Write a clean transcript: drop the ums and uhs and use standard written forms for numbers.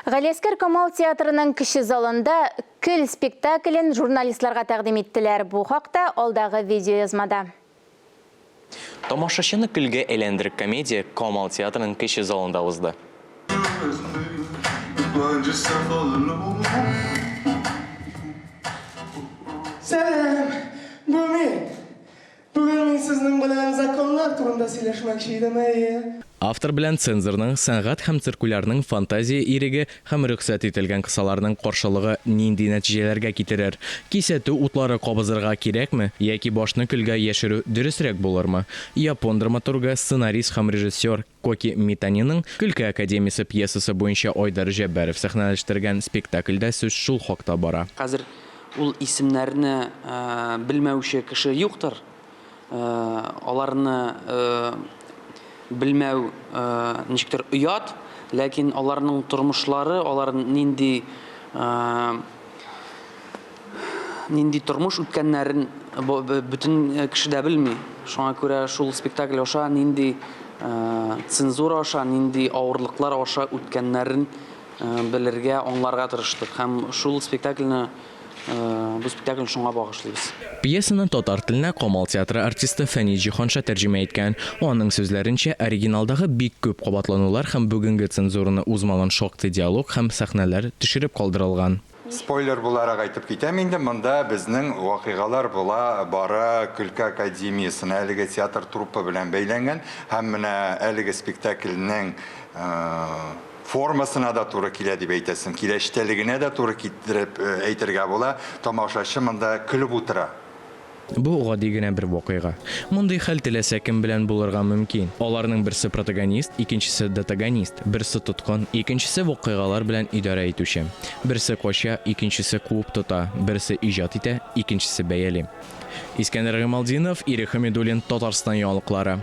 Галиәскәр Камал театрының кече залында Көл спектаклен журналистларга тәкъдим иттеләр. Бу хакта алдагы видеоязмада. Тамашачыны көлгә әйләндереп комедия Камал театрының кече залында узды. Сәлам, бу мин. Бүген мин сезнең белән законнар турында сөйләшмәкче идем, әйе. Автор белән цензорның, сәнгать һәм циркулярның фантазия иреге һәм рөхсәт ителгән кысаларның каршылыгы нинди нәтиҗәләргә китерер? Кисәтү утлары кабызырга кирәкме яки башны көлгә яшерү дөресрәк булырмы? Япон драматургы, сценарист һәм режиссер Коки Митаниның Көлке академиясе пьесасы буенча Айдар Җәббаров сәхнәләштергән спектакльдә сүз шул хакта бара. Хәзер ул исемнәрне белмәүче кеше юктыр. Аларны белмәү ничектер оят, ләкин аларның тормышлары, алар нинди нинди тормыш үткәннәрен бөтен кеше дә белми. Шуңа күрә шул спектакль аша нинди цензура аша, нинди авырлыклар аша үткәннәрен белергә, аңларга тырыштык. Һәм шул спектакльне, бу спектакльне шуңа багышлыйбыз. Пьесаны татар теленә Камал театры артисты Фәнис Җиһанша тәрҗемә иткән. Аның сүзләренчә, оригиналдагы бик күп кабатланулар һәм бүгенге цензураны узмаган шактый диалог һәм сәхнәләр төшереп калдырылган. Спойлер буларак әйтеп китәм инде, монда безнең вакыйгалар була бара Көлке академиясенә, әлеге театр труппа белән бәйләнгән һәм менә әлеге спектакльнең формасына да туры килә дип әйтәсем килә, эчтәлегенә дә туры китереп әйтергә була, тамашачы монда көлеп утыра. Бу гади генә бер вакыйга. Мондый хәл теләсә кем белән булырга мөмкин. Аларның берсе протагонист, икенчесе датагонист, берсе тоткын, икенчесе вакыйгалар белән идарә итүче. Берсе кача, икенчесе куып тота, берсе иҗат итә, икенчесе бәяли. Искәндәр Гыймалтдинов, Ирек Хәмидуллин, Татарстан яңалыклары.